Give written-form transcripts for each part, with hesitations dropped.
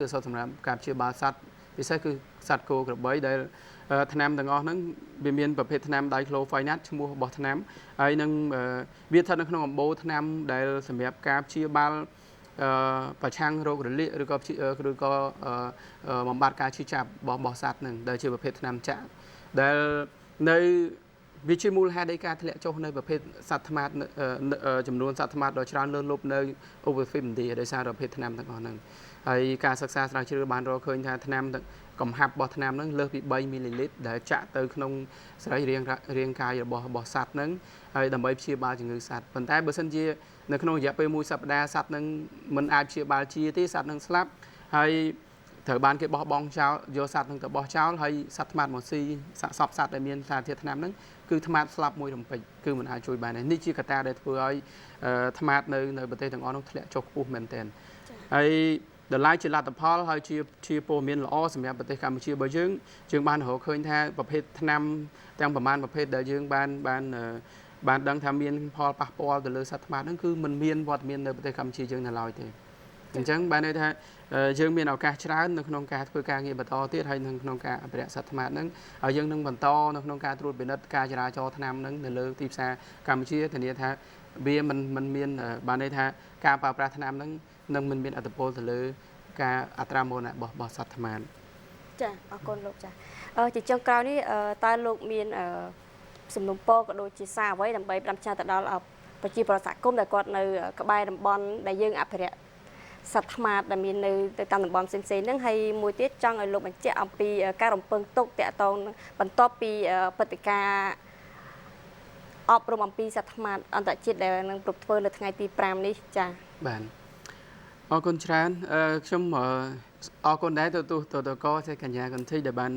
គឺសុទ្ធសម្រាប់ការព្យាបាលសត្វ ពិសេសគឺសត្វគោក្របី ដែលថ្នាំទាំងអស់ហ្នឹងវាមានប្រភេទថ្នាំដៃក្លូហ្វៃណាតឈ្មោះរបស់ថ្នាំ ហើយនឹងវាស្ថិតនៅក្នុងអំបូរថ្នាំដែលសម្រាប់ការព្យាបាលអឺប្រឆាំងរោគរលាក ឬក៏បំបត្តិការឈឺចាប់របស់សត្វហ្នឹង ដែលជាប្រភេទថ្នាំចាក់ ដែលនៅវាជាមូលហេតុនៃការធ្លាក់ចុះនៅប្រភេទសត្វត្មាត ចំនួនសត្វត្មាតដ៏ច្រើនលើសលប់នៅឧបទ្វីបឥណ្ឌា ដោយសារប្រភេទថ្នាំទាំងអស់ហ្នឹង។ ហើយការសិក្សាស្រាវជ្រាវបានរកឃើញថា ថ្នាំកំហាប់របស់ថ្នាំហ្នឹងលើសពី3មីលីលីត្រ ដែលចាក់ទៅក្នុងសរីរាង្គរាងកាយរបស់សត្វហ្នឹង ហើយដើម្បីព្យាបាលជំងឺសត្វ ប៉ុន្តែបើសិនជានៅក្នុងរយៈពេលមួយសប្តាហ៍ សត្វហ្នឹងមិនអាចព្យាបាលជាទេ សត្វហ្នឹងស្លាប់ ហើយត្រូវបានគេបោះបង់ចោល យកសត្វហ្នឹងទៅបោះចោល ហើយសត្វត្មាតមកស៊ីសាកសពសត្វដែលមានសារធាតុថ្នាំហ្នឹង គឺត្មាតស្លាប់មួយរំពេច គឺមិនអាចជួយបានទេ។ នេះជាកត្តាដែលធ្វើឲ្យត្មាតនៅប្រទេសទាំងអស់នោះធ្លាក់ចុះខ្ពស់មែនទែន។ ហើយតម្លៃជាលទ្ធផល ហើយជាព័ត៌មានល្អសម្រាប់ប្រទេសកម្ពុជា បើយើងបានរកឃើញថា ប្រភេទថ្នាំទាំងប្រមាណប្រភេទដែលយើងបានដឹងថាមានផលប៉ះពាល់ទៅលើសត្វត្មាតហ្នឹង គឺมันមានវត្តមាននៅប្រទេសកម្ពុជាយើងនៅឡើយទេ។ អញ្ចឹងបានន័យថា យើងមានឱកាសច្រើននៅក្នុងការធ្វើការងារបន្តទៀត ហើយនៅក្នុងការអភិរក្សសត្វត្មាតហ្នឹង ហើយយើងនឹងបន្តនៅក្នុងការត្រួតពិនិត្យការចរាចរណ៍ថ្នាំហ្នឹងនៅលើទីផ្សារកម្ពុជា ធានាថាវាមិនមាន បានន័យថាការប្រើប្រាស់ថ្នាំហ្នឹងនឹងមិនមានឥទ្ធិពលទៅលើការអត្រាមរណៈរបស់សត្វត្មាត។ ចា អរគុណលោក។ ចា ជាចុងក្រោយនេះ តើលោកមានសំណូមពរក៏ដូចជាសារអ្វីដើម្បីផ្ដាំផ្ញើទៅដល់ប្រជាពលរដ្ឋសហគមន៍ ដែលគាត់នៅក្បែរតំបន់ដែលយើងអភិរក្សសត្វត្មាតដែលមាននៅទៅតាមតំបន់ផ្សេងៗហ្នឹង ហើយមួយទៀតចង់ឲ្យលោកបញ្ជាក់អំពីការរំពឹងទុកតាក់ទងបន្ទាប់ពីព្រឹត្តិការណ៍អប់រំអំពីសត្វត្មាតអន្តរជាតិដែលនឹងប្រព្រឹត្តធ្វើនៅថ្ងៃទី5នេះ? ចា៎ បាទ អរគុណច្រើន។ ខ្ញុំអរគុណដែរទៅទោះតកសេកញ្ញាកន្ធី ដែលបាន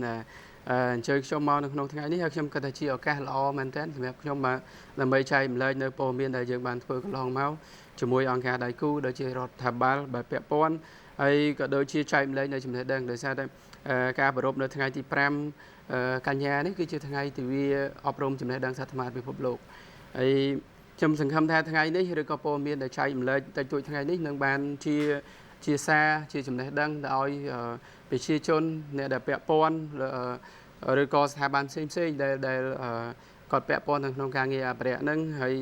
អញ្ជើញខ្ញុំមកនៅក្នុងថ្ងៃនេះ ហើយខ្ញុំគិតថាជាឱកាសល្អមែនទែនសម្រាប់ខ្ញុំ បាទ ដើម្បីចែករំលែកនៅព័ត៌មានដែលយើងបានធ្វើកន្លងមកជាមួយអង្គការដៃគូ ដូចជារដ្ឋាភិបាលបែបពាក់ព័ន្ធ ហើយក៏ដូចជាចែករំលែកនៅចំណេះដឹង ដោយសារតែការប្រារព្ធនៅថ្ងៃទី5កញ្ញានេះ គឺជាថ្ងៃទិវាអប់រំចំណេះដឹងសត្វត្មាតពិភពលោក។ ហើយខ្ញុំសង្ឃឹមថាថ្ងៃនេះ ឬក៏ព័ត៌មានដែលចែករំលែកតិចតួចថ្ងៃនេះ នឹងបានជាសារជាចំណេះដឹងទៅឲ្យប្រជាជនអ្នកដែលពាក់ព័ន្ធ ឬក៏ស្ថាប័នផ្សេងផ្សេងដែលគាត់ពាក់ព័ន្ធនៅក្នុងការងារអភិរក្សហ្នឹង ហើយ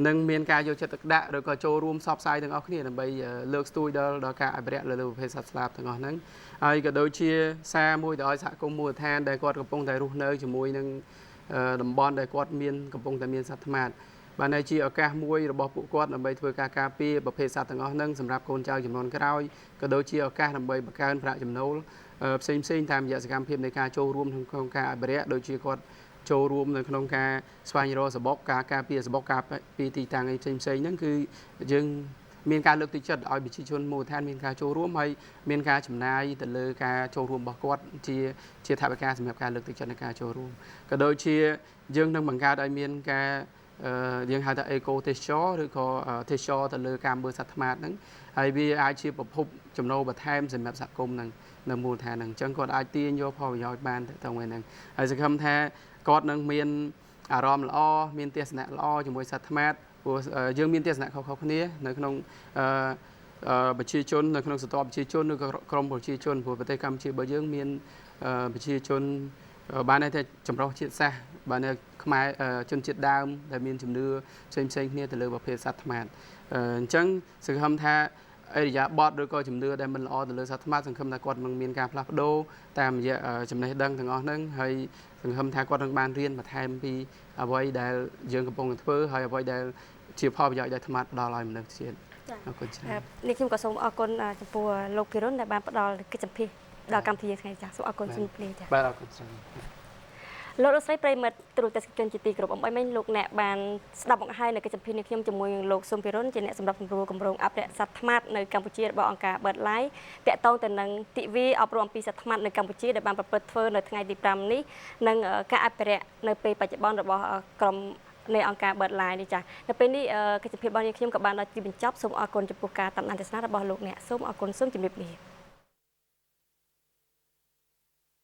នឹងមានការយកចិត្តទុកដាក់ ឬក៏ចូលរួមផ្សព្វផ្សាយទាំងអស់គ្នា ដើម្បីលើកស្ទួយដល់ការអភិរក្សលើប្រភេទសត្វស្លាបទាំងអស់ហ្នឹង ហើយក៏ដូចជាសារមួយទៅឲ្យសហគមន៍មូលដ្ឋាន ដែលគាត់កំពុងតែរស់នៅជាមួយនឹងតំបន់ដែលគាត់មានកំពុងតែមានសត្វត្មាត បានហើយជាឱកាសមួយរបស់ពួកគាត់ដើម្បីធ្វើការការពារប្រភេទសត្វទាំងអស់ហ្នឹងសម្រាប់កូនចៅចំនួនក្រោយ ក៏ដូចជាឱកាសដើម្បីបង្កើនប្រាក់ចំណូលផ្សេងផ្សេងតាមរយៈសកម្មភាពនៃការចូលរួមក្នុងការអភិរក្ស ដូចជាគាត់ចូលរួមនៅក្នុងការស្វែងរកសបុក ការការពារសបុក ការពារទីតាំងអីផ្សេងផ្សេងហ្នឹង គឺយើងមានការលើកទឹកចិត្តឲ្យប្រជាជនមូលដ្ឋានមានការចូលរួម ហើយមានការចំណាយទៅលើការចូលរួមរបស់គាត់ជាថវិកាសម្រាប់ការលើកទឹកចិត្តនៃការចូលរួម ក៏ដូចជាយើងនឹងបង្កើតឲ្យមានការយើងហៅថា eco ទេសចរ ឬក៏ទេសចរទៅលើការមើលសត្វត្មាតហ្នឹង ហើយវាអាចជាប្រភពចំណូលបន្ថែមសម្រាប់សហគមន៍ហ្នឹងនៅមូលដ្ឋានហ្នឹង អញ្ចឹងគាត់អាចទាញយកផលប្រយោជន៍បានទៅហ្នឹង ហើយសង្ឃឹមថាគាត់នឹងមានអារម្មណ៍ល្អ មានទស្សនៈល្អជាមួយសត្វត្មាត ព្រោះយើងមានទស្សនៈខុសៗគ្នានៅក្នុងអឺប្រជាជន នៅក្នុងស្រទាប់ប្រជាជន ឬក៏ក្រមប្រជាជន ព្រោះប្រទេសកម្ពុជាបើយើងមានប្រជាជនបានន័យថាចម្រុះជាតិសាសន៍ បានន័យខ្មែរជនជាតិដើមដែលមានជំនឿផ្សេងផ្សេងគ្នាទៅលើប្រភេទសត្វត្មាត អញ្ចឹងសង្ឃឹមថាអរិយាប័ត្រឬក៏ជំនឿដែលមិនល្អទៅលើសត្វត្មាត សង្ឃឹមថាគាត់នឹងមានការផ្លាស់ប្ដូរតាមរយៈចំណេះដឹងទាំងអស់ហ្នឹង ហើយសង្ឃឹមថាគាត់នឹងបានរៀនបន្ថែមពីអ្វីដែលយើងកំពុងតែធ្វើ ហើយអ្វីដែលជាផលប្រយោជន៍ដែលត្មាតផ្ដល់ឲ្យមនុស្សជាតិ។ អរគុណច្រើន។ នេះខ្ញុំក៏សូមអរគុណចំពោះលោកភិរុនដែលបានផ្ដល់កិច្ចសម្ភាសដល់កម្មវិធីថ្ងៃ។ ចា សូមអរគុណ ជំរាបលា។ ចា បាទ អរគុណច្រើន។ លោកលោកស្រីប្រិមិត្តទ្រុទស្សនិកជនជាទីគោរព អំបីមិញលោកអ្នកបានស្ដាប់បង្ហាញនៅកិច្ចសម្ភាសន៍នេះខ្ញុំជាមួយនឹងលោកសុំភិរុន ជាអ្នកសម្របសម្រួលគម្រោងអភិរក្សសត្វត្មាតនៅកម្ពុជារបស់អង្គការ Birdlife តាក់ទងទៅនឹងទិវាអប់រំអំពីសត្វត្មាតនៅកម្ពុជាដែលបានប្រព្រឹត្តធ្វើនៅថ្ងៃទី5នេះ និងការអភិរក្សនៅពេលបច្ចុប្បន្នរបស់ក្រុមនៃអង្គការ Birdlife នេះ។ ចា នៅពេលនេះកិច្ចសម្ភាសន៍របស់យើងខ្ញុំក៏បានដល់ទីបញ្ចប់។ សូមអរគុណចំពោះការតាមដានទស្សនារបស់លោកអ្នក។ សូមអរគុណ សូមជម្រាបលា។